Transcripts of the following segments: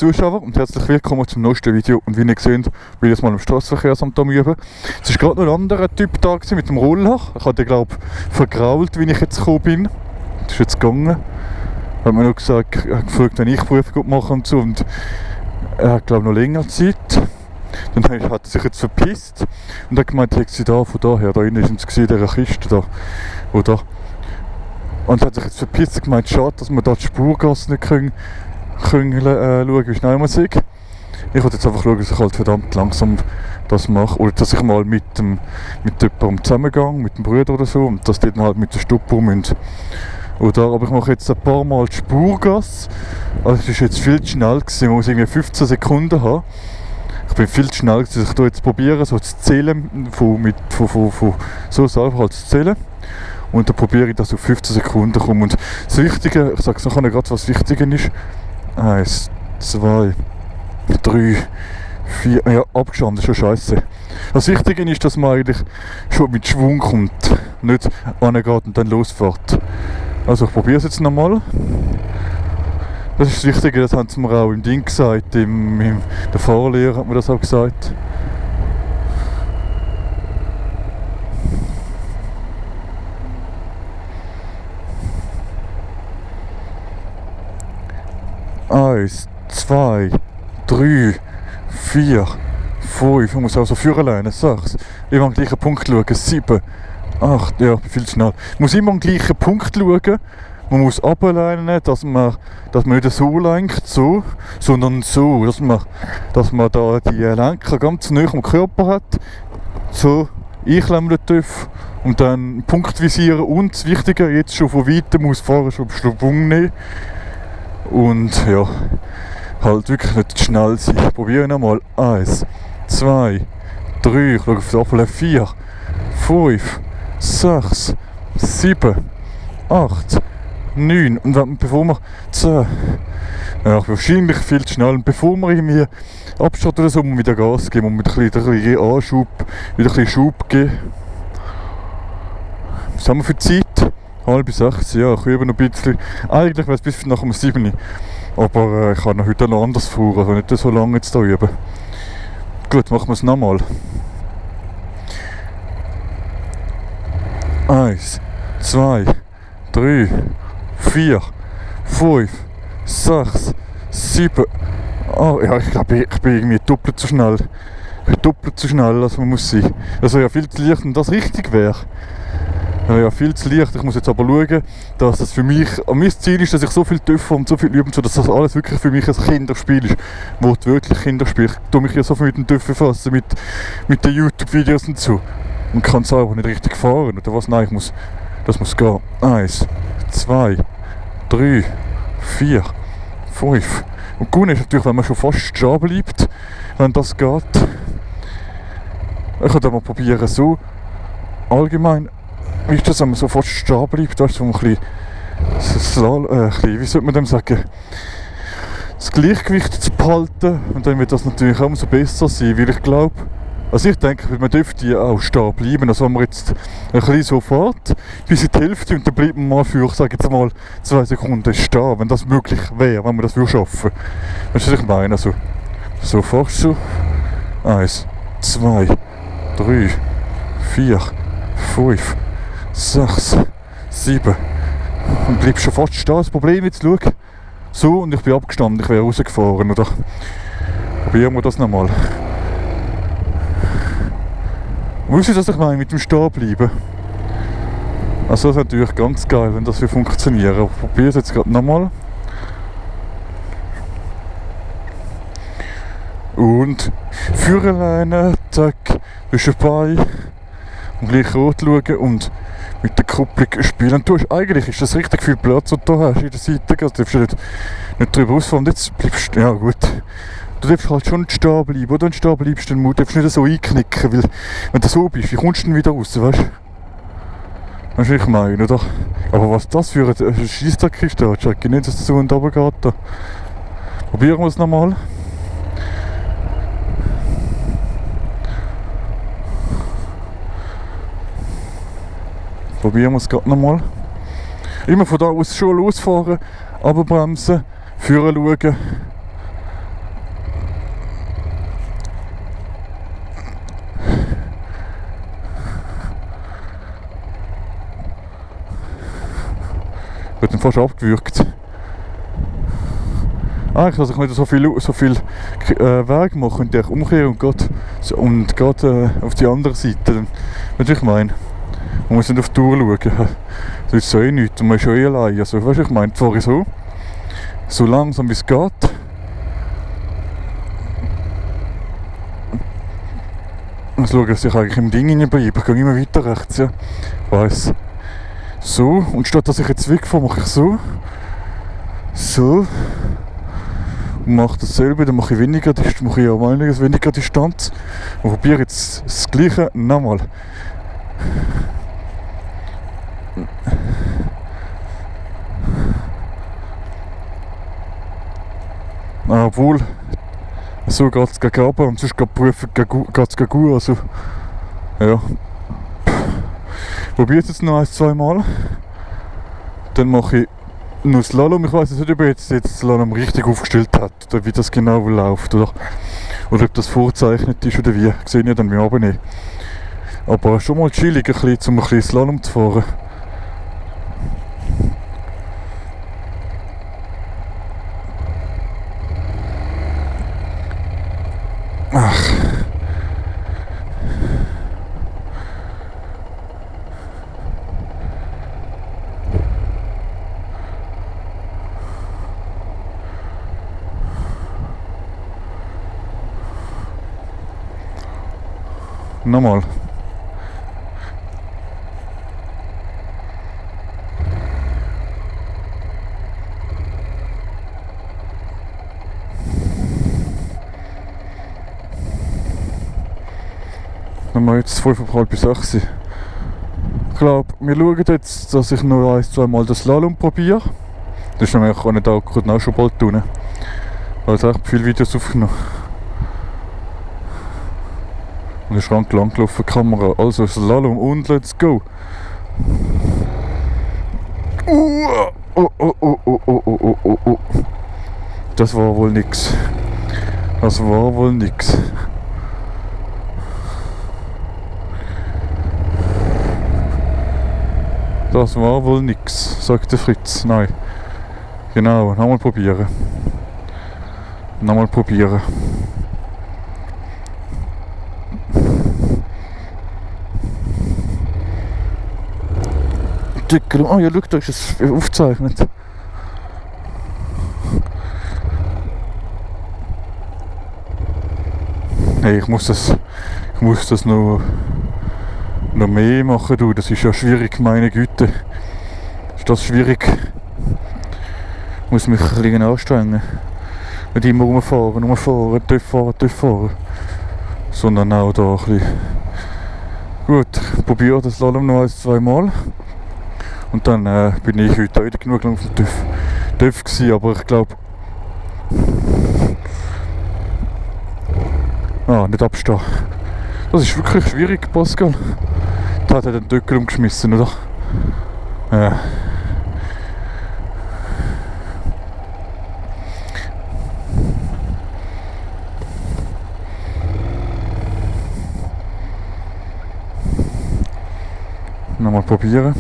Zuschauer und herzlich willkommen zum neuesten Video. Und wie ihr seht, bin ich jetzt mal im Strassenverkehrsamt am Üben. Es war gerade noch ein anderer Typ da mit dem Roller. Ich habe den, glaube ich, vergrault, wie ich jetzt gekommen bin. Das ist jetzt gegangen. Er hat mir noch gesagt, er hat gefragt, wenn ich Prüfung mache und so. Und er hat, glaube ich, noch länger Zeit. Dann hat er sich jetzt verpisst und hat gemeint, ich hätte da, von daher, da innen ist es in dieser Kiste da, oder? Und hat sich jetzt verpisst und gemeint, schade, dass wir da die Spurgasse nicht schauen, wie schnell man sieht. Ich wollte jetzt einfach schauen, dass ich halt verdammt langsam das mache, oder dass ich mal mit jemandem zusammengehe, mit dem Bruder oder so, und dass die dann halt mit der Stoppuhr müssen. Oder, aber ich mache jetzt ein paar Mal die Spurgasse, also es ist jetzt viel zu schnell gewesen, man muss irgendwie 15 Sekunden haben. Ich bin viel zu schnell, dass ich jetzt probiere, so zu zählen, von so einfach halt zu zählen. Und dann probiere ich, dass ich auf 15 Sekunden komme. Und das Wichtige, ich sage es nachher gerade, was wichtig ist. 1, 2, 3, 4, ja, abgestanden, ist schon scheiße. Das Wichtige ist, dass man eigentlich schon mit Schwung kommt, nicht angeht und dann losfährt. Also ich probiere es jetzt nochmal. Das ist das Wichtige, das haben sie mir auch im Ding gesagt, der Fahrlehrer hat mir das auch gesagt. Eins, 2, 3, 4, 5, ich muss also Führerlein, 6, immer am gleichen Punkt schauen, 7, 8, ja, ich bin viel zu schnell. Ich muss immer am gleichen Punkt schauen. Man muss ableinen, dass man nicht so lenkt, so, sondern so, dass man da die Lenker ganz nah am Körper hat, so einklemmen darf und dann Punkt visieren und das Wichtige, jetzt schon von weitem muss fahren, schon Schwung nehmen und ja, halt wirklich nicht zu schnell sein. Probieren wir nochmal. 1, 2, 3, ich schaue auf den Apfel, 4, 5, 6, 7, 8, 9 und bevor wir 10, ja, wahrscheinlich viel zu schnell, und bevor wir irgendwie Abstand oder so, muss man wieder Gas geben und mit ein bisschen Anschub, wieder ein bisschen Schub geben. Was haben wir für Zeit? 5:30, ja, ich übe noch ein bisschen. Eigentlich wäre es bis nach dem 7. Aber ich kann noch heute noch anders fahren, also nicht so lange jetzt da üben. Gut, machen wir es nochmal. 1, 2, 3, 4, 5, 6, 7, oh, ja, ich glaube, ich bin irgendwie doppelt so schnell. Doppelt so schnell, als man muss sein. Das wäre ja viel zu leicht, wenn das richtig wäre. Das wäre ja viel zu leicht. Ich muss jetzt aber schauen, dass das für mich, mein Ziel ist, dass ich so viel dürfe und so viel üben, dass das alles wirklich für mich ein Kinderspiel ist. Wortwörtlich Kinderspiel. Ich tue mich ja so viel mit dem Dürfen fassen, mit den YouTube-Videos und so. Und kann es einfach nicht richtig fahren, oder was? Nein, das muss gehen. 1, 2, 3, 4, 5. Und gut ist natürlich, wenn man schon fast stehen bleibt, wenn das geht. Ich kann mal probieren, so allgemein, wie ist das, wenn man so fast stehen bleibt, weißt du, so ein bisschen, wie sollte man dem sagen, das Gleichgewicht zu behalten, und dann wird das natürlich auch umso besser sein, weil ich glaube, also ich denke, man dürfte auch stehen bleiben, also wenn man jetzt ein bisschen so fährt, bis in die Hälfte, und dann bleibt man mal für, ich sage jetzt mal, 2 Sekunden stehen, wenn das möglich wäre, wenn man das schaffen würde. Weißt du, was ich meine? Also, so fährst du. 1, 2, 3, 4, 5, 6, 7 und bleibst schon fast stehen. Das Problem jetzt, schau, so, und ich bin abgestanden, ich wäre rausgefahren, oder? Probieren wir das nochmal. Wisst ihr, was ich meine mit dem Stehen bleiben? Also das ist natürlich ganz geil, wenn das funktionieren. Aber ich probiere es jetzt gerade nochmal. Und Führerleine, zack, zwischen bei und gleich rot schauen und mit der Kupplung spielen. Du hast, eigentlich ist das richtig viel Platz, was du hast in der Seite. Also du darfst nicht drüber ausfahren. Jetzt bleibst du, ja gut. Du darfst halt schon stehen bleiben. Oder wenn du stehen bleibst, dann darfst du nicht so einknicken. Weil wenn du so bist, wie kommst du denn wieder raus, weißt du? Das ist, was ich meine, oder? Aber was das für ein Scheissdreck ist, da check ich nicht, dass das so und runter geht. Da. Probieren wir es nochmal. Probieren wir es gerade nochmal. Immer von da aus schon losfahren, runterbremsen, führen schauen. hat ihn fast abgewürgt. Eigentlich, dass ich nicht so viel Weg mache, könnte ich umkehren und geht auf die andere Seite. Weißt du, ich meine? Man muss nicht auf die Tour schauen. Das ist so nichts und man ist schon allein. Also, weißt du, ich meine, jetzt fahre ich so langsam wie es geht. Und schaue, dass ich eigentlich im Ding hineinbleibe. Ich gehe immer weiter rechts, ja. Ich weiss. So, und statt dass ich jetzt wegfahre, mache ich so. So. Und mache dasselbe, dann mache ich weniger Distanz. Und probiere jetzt das Gleiche nochmal. Obwohl, so geht es gegen runter und sonst geht es gegen gut. Also, ja. Probiere es jetzt noch 1-2 Mal. Dann mache ich noch Slalom. Ich weiss nicht, ob er jetzt Slalom richtig aufgestellt hat oder wie das genau läuft. Oder ob das vorzeichnet ist oder wie. Sehe ich dann beim Abnehmen. Aber schon mal chillig, um ein bisschen Slalom zu fahren. Ach. Nochmal. Nochmal jetzt 5:30 Ich glaube, wir schauen jetzt, dass ich noch 1-2 Mal das Slalom probiere. Das ist nämlich auch nicht auch schon bald tun. Weil es echt viele Videos aufgenommen. Und ist lang gelaufen, die Kamera. Also Slalom und let's go! Oh. Das war wohl nix. Das war wohl nix. Das war wohl nix, sagte Fritz. Nein. Genau, nochmal probieren. Nochmal probieren. Oh ja, schau, da ist es aufgezeichnet. Hey, ich muss das noch mehr machen, du. Das ist ja schwierig, meine Güte. Ist das schwierig? Ich muss mich ein bisschen anstrengen. Nicht immer rumfahren, tief fahren. Sondern auch da ein bisschen. Gut, ich probiere das Slalom noch 1-2 Mal. Und dann bin ich heute wieder genug lang auf dem TÜV gewesen, aber ich glaube... nicht abstehen. Das ist wirklich schwierig, Pascal. Da hat er den Döckel umgeschmissen, oder? Ja. Nochmal probieren.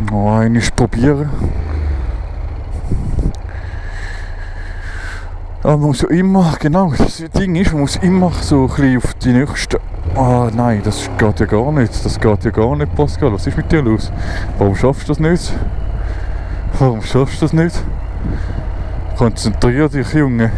Noch einmal probieren. Aber man muss ja immer, genau, das Ding ist, man muss immer so ein bisschen auf die nächste... nein, das geht ja gar nicht. Das geht ja gar nicht, Pascal. Was ist mit dir los? Warum schaffst du das nicht? Warum schaffst du das nicht? Konzentrier dich, Junge.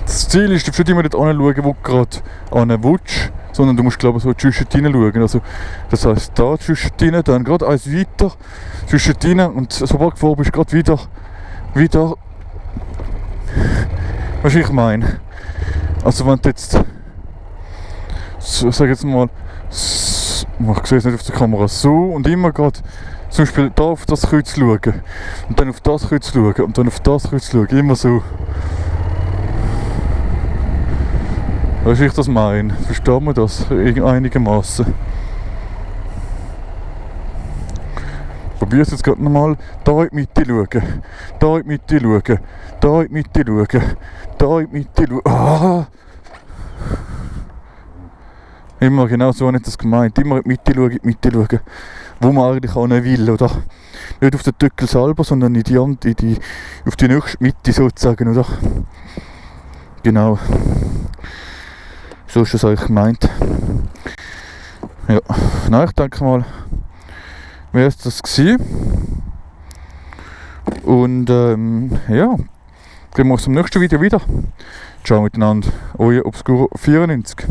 Das Ziel ist, du musst nicht immer dort hinschauen, wo du gerade hinwutschst, sondern du musst, glaube ich, so zwischendrin schauen. Also, das heisst, da zwischendrin, dann gerade eins weiter, zwischendrin und sobald du vor bist, gerade wieder. Was ich meine? Also, wenn du jetzt, so, sag jetzt mal, ich sehe es nicht auf der Kamera, so und immer gerade zum Beispiel da auf das Kreuz schauen und dann auf das Kreuz schauen und dann auf das Kreuz schauen, immer so. Weißt du, wie ich das meine? Versteht man das einigermaßen? Probier es jetzt gerade nochmal. Da in die Mitte schauen. Da in die Mitte schauen. Da in die Mitte schauen. Da in die Mitte schauen. Immer genau so habe ich das gemeint. Immer in die Mitte schauen, wo man eigentlich auch nicht will, oder? Nicht auf den Tückel selber, sondern auf die nächste Mitte sozusagen, oder? Genau. So ist das eigentlich gemeint. Ja, nein, ich denke mal, wäre es das gewesen. Und ja, gehen wir uns im nächsten Video wieder. Ciao miteinander, euer Obscuro 94.